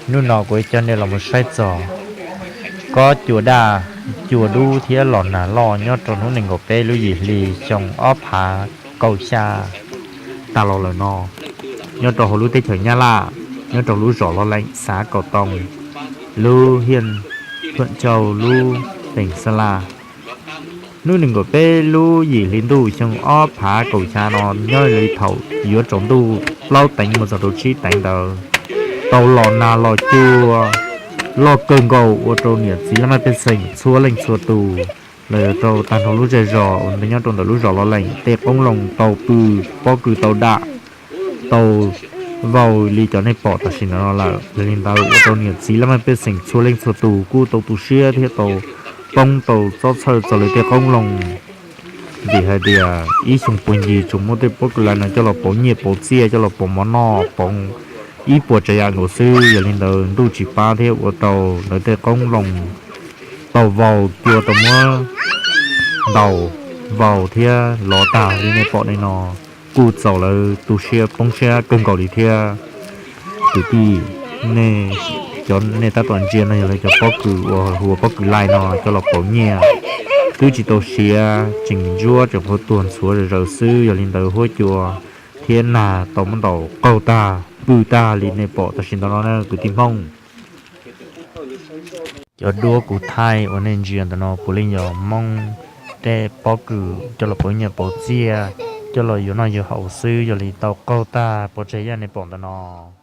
Hnub no kuv coj nej los mus saib txog kob cua daj, cua dub thiab los nag loj nyob rau hnub nees nkaum peb lub yim hli xyoo ob phav kaum xya tas los lawm no, nyob rau hauv lub teb chaws Nyab Laj, nyob rau lub zos Los Leem, xav Kaum Toom, lub hiaj Thuam Cau, lub teem Xa Laj. Hnub nees nkaum peb lub yim hli ntuj xyoo ob phav kaum xya no, nyob li thaum yuav tsaus ntuj plaub teev mus txog rau tsib teev ntawd, tau los nag los cua loj kawg nkaus ua rau niam txiv laj mej pej xeem txhua leej txhua tus, los yog rau tag nrho lub zej zos uas nyob rau ntawm lub zos Los Leem tej qoob loo tau pw, pob kws tau dam, tau vau li cov nej pom tam sim no no lawm. Yog li ntawd ua rau niam txiv laj mej pej xeem txhua leej txhua tus kuj tau tu siab thiab tau poob tau txob txhawj txog lawv tej qoob loo, vim hais tias ib xyoo puag ncig tsuas muab tej pob kws lais no coj los pauv nyiaj pauv txiaj, coj los pauv mov noj pauv ib puas tsav yam nkaus xwb. Yog li ntawd ntuj tsis pab thiab ua rau lawv tej qoob loo tau vau, cua tau muab ntaus vau thiab lov tag li nej pom nej no, kuj txaus lawv tu siab poob siab kawg nkaus li thiab. Kwv tij, nej, cov nej tab tom ntsia no yog lawv cov pob kws uas hu ua pob kws lais no coj los pauv nyiaj, twb tsis tau siav, tseem ntsuab tseem qhuav tuag ntxhuav zom zaws xwb. Yog li ntawd huab cua thiab nag tau muab ntaus qaug tag pw tag li nej pom tam sim ntawd no na kwv tij Hmoob. Cov duab kuv thaij uas nej ntsia ntawm no puav leej yog Hmoob tej pob kws coj los pauv nyiaj pauv txiaj, coj los yuav noj yuav haus xwb, yog li tau qaug tag pov tseg yam nej pom ntawm no.